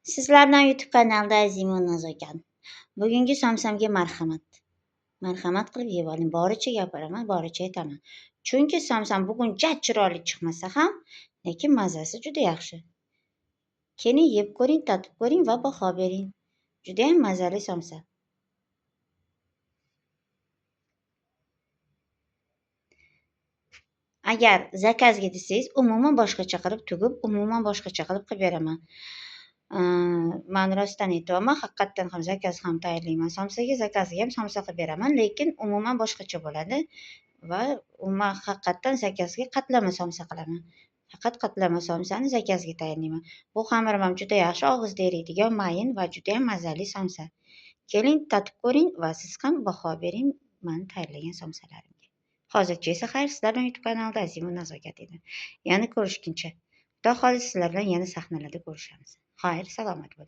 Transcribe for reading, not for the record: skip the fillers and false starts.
Sizlar bilan YouTube kanalida Azima Nazokat. Bugungi somsamga marhamat. Marhamat qilib yeb oling. Boricha gapiraman, boricha aytaman. Chunki somsam bugun ja chiroyli chiqmasa ham, lekin mazasi juda yaxshi. Keling, yeb ko'ring, tatib ko'ring va baho bering. Juda ham mazali somsa. Agar zakazga desangiz, umuman boshqacha qilib tugib, umuman boshqacha qilib qilib beraman. Man rostdan aytyapman, haqiqatdan ham zakaz ham tayyorlayman. Somsaga zakazga ham somsa qilib beraman, lekin umuman boshqacha bo'ladi va umuman haqiqatdan zakazga qatlama somsa qilaman. Faqat qatlama somsani zakazga tayyorlayman. Bu xamirim ham juda yaxshi, og'izda eriydigan, mayin va juda ham mazali somsa. Keling, tatib ko'ring va siz ham baho bering men tayyorlagan somsalarimga. Hozircha esa xayr, sizlar bilan YouTube kanalida Azima Nazokat edi. Yana ko'rishguncha. Xudo xohlasa sizlar bilan yana sahnalarda ko'rishamiz. Xayr, salomat bo'ling.